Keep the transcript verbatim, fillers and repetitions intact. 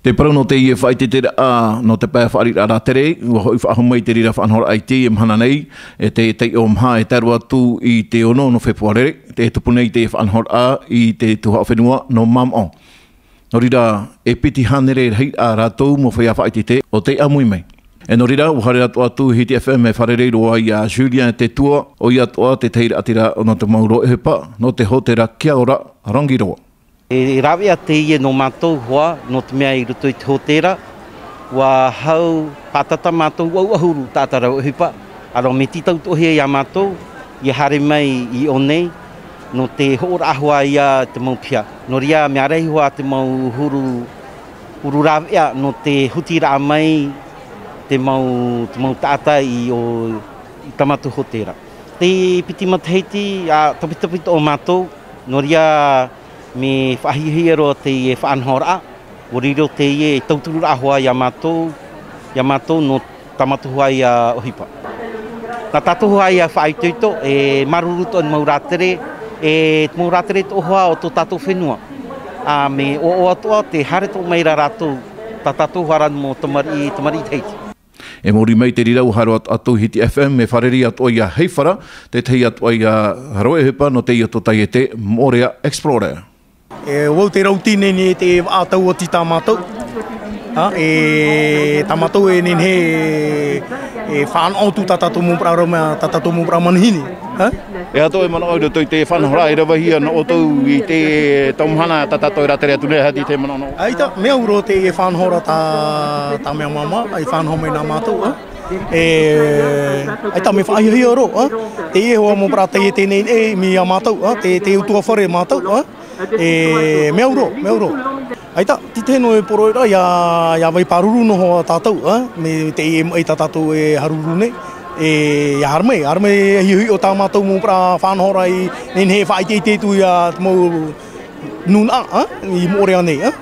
E parau nō teie faʻaʻiteʻiteraʻa nō te pae faʻariʻiraʻa rātere, ua hoʻi faʻahou mai te reira faʻanahoraʻa i teie mahana nei, e te taiʻo maha e tae roa atu i te ono nō Fepuare, e tupu nei teie faʻanahoraʻa i te tuhaʻa fenua nō Mamaʻo. Nō reira, e piti hānere rahi ā rātou mau feiā faʻaʻiteʻite o tei ʻāmui mai. E nō reira, ua haere atu atu Hiti F M e fārerei roa ia Julien Tetua, ʻoia atoʻa te tahi raʻatira nō te mau rave ʻohipa, nō te hōtēra Kia Ora Rangiroa. E rāveʻa teie nō mātou hoʻi, nō te mea i roto i te hōtēra, ua hau pātata mātou vaʻu ʻahuru taʻata rave ʻohipa, ʻa rā mea tītau atoʻa hia ia mātou, ia haere mai i ʻō nei, nō te hoʻoraʻa hoʻi ia te mau piha. Nō reira, mea rahi hoʻi te mau huru, huru rāveʻa nō te hutiraʻa mai te mau, te mau taʻata i ʻō, i tā mātou hōtēra. Te piti matahiti, ā, tapitapi atoʻa mātou, nō reira, mea faʻahiahia roa teie faʻanahoraʻa, ʻua riro teie e tautururaʻa hoʻi ia mātou, ia mātou nō tā mātou hoʻi ia ʻohipa. Nā tātou hoʻi ia faʻaitoito, e māuruuru atoʻa i te mau rātere, e te mau rātere atoʻa hoʻi o tō tātou fenua. Ā, mea ʻoaʻoa atoʻa te haere atoʻa mai ra rātou, tā tātou hoʻi ra mau tamariʻi, tamariʻi Tahiti. E muri mai te reira, ua haere atu, atu Hiti F M e fārerei atoʻa ia Heifara, te tahi atoʻa ia rave ʻohipa nō teie tōtaiete Moʻorea Explorer. E, ʻo vau te rauti nei, nei te vaʻa tauati tā mātou. Ha, e, tā mātou e nehenehe e, e fānaʻo atu tā tātou mau parau ma-, tā tātou mau parau manihini. Ha? E aha tō ʻoe manaʻo i roto i te faʻanahoraʻa i ravehia nō ʻoutou i te tau mahana tā tātou e rātere atu nei, e aha te manaʻo nō ʻoe? ʻAita, mea au roa te faʻanahoraʻa tā, tā mea māmā, e faʻanaho mai nā mātou, ā. E, ʻaita, mea faʻahiahia roa, ā. Teie hoʻi mau parau taiete nei, e, mai ia mātou, ā. Te, te utuafare mātou, ā. E, mea au roa, mea au roa. ʻAita, tītahi noa e poroʻi ra, ia, ia vai pāruru noa hoʻi tātou, ā, mai teie maʻi tā tātou e haruru nei, e, ia haere mai, haere mai e hiʻohiʻo tā mātou mau parau faʻanahoraʻa i nehenehe e faʻaʻiteʻite atu ia te mau nūnaʻa, ā, i Moʻorea nei, ā.